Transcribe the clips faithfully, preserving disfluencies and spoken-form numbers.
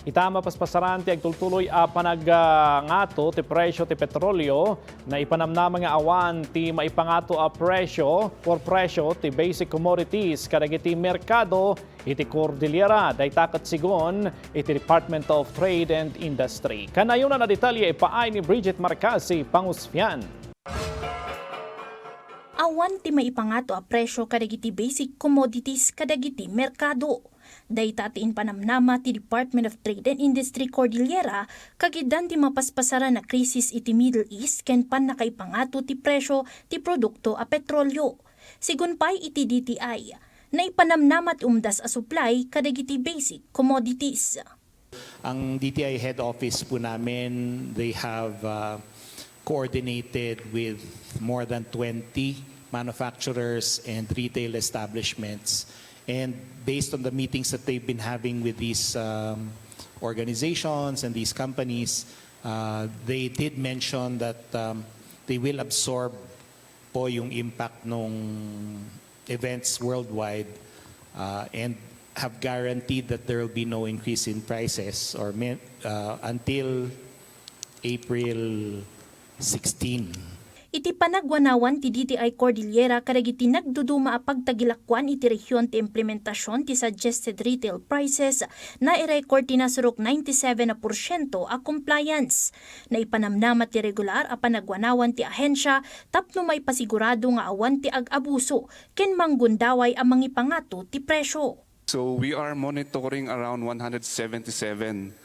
Ita mapaspasaran ti agtultuloy a panagngato ti presyo ti petrolio, naipanamnama nga awan ti maipangato a presyo or presyo ti basic commodities kadagiti merkado iti Cordillera. Dayta ket sigun iti Department of Trade and Industry. Kanayon a detalye ipaay ni Bridget Marcasi Pangusfian. Awan ti maipangato a presyo kadagiti basic commodities kadagiti merkado. Dayta ti impanamnama ti Department of Trade and Industry Cordillera kagiddan ti mapaspasaran a krisis iti Middle East ken pannakaipangato ti presyo ti produkto a petrolyo. Sigun pay iti D T I, naipanamnama ti umdas a supply kadagiti basic commodities. Ang D T I head office po namin, they have, uh, coordinated with more than twenty manufacturers and retail establishments. And based on the meetings that they've been having with these, um, organizations and these companies, uh, they did mention that, um, they will absorb po yung impact nung events worldwide, uh, and have guaranteed that there will be no increase in prices or min-, uh, until April sixteen. Iti panagwanawan ti D T I Cordillera kadagiti nagduduma a pagtagilakuan iti rehiyon ti implementasion ti suggested retail prices, nairecord ti nasurok ninety-seven a porsiento a compliance. Naipanamnama ti regular a panagwanawan ti ahensia tapno maipasigurado nga awan ti ag-abuso ken manggundaway a mangipangato ti presyo. So we are monitoring around one hundred seventy-seven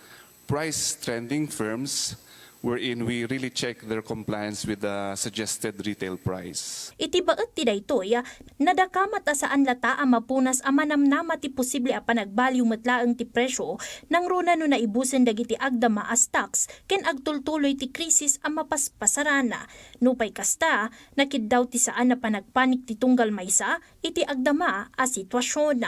price trending firms wherein we really check their compliance with the suggested retail price. Iti baet ti daytoy, nadakamat a saan lata a mapunas a manamnama ti posible a panagbaliw met laeng ti presyo, nangruna no naibusen dagiti agdama a stocks ken agtultuloy ti krisis a mapaspasaran. Nupay kasta, nakiddaw ti saan a panagpanik ti tunggal maysa iti agdama a situasion.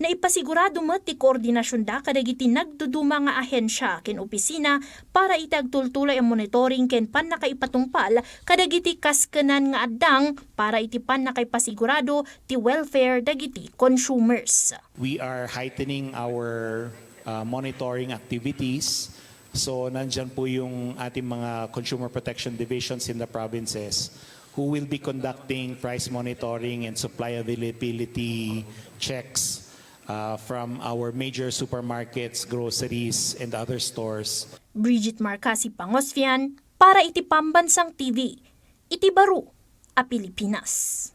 Naipasigurado met ti koordinasionda kadagiti nagduduma nga ahensia ken opisina para iti agtultuloy a monitoring ken pannakaipatungpal kadagiti kaskenan nga addang para iti pannakaipasigurado ti welfare dagiti consumers. We are heightening our, uh, monitoring activities. So, nandyan po yung ating mga consumer protection divisions in the provinces who will be conducting price monitoring and supply availability checks, uh, from our major supermarkets, groceries, and other stores. Bridget Marcasi Pangosfian para iti Pambansang T V, iti baro a Pilipinas.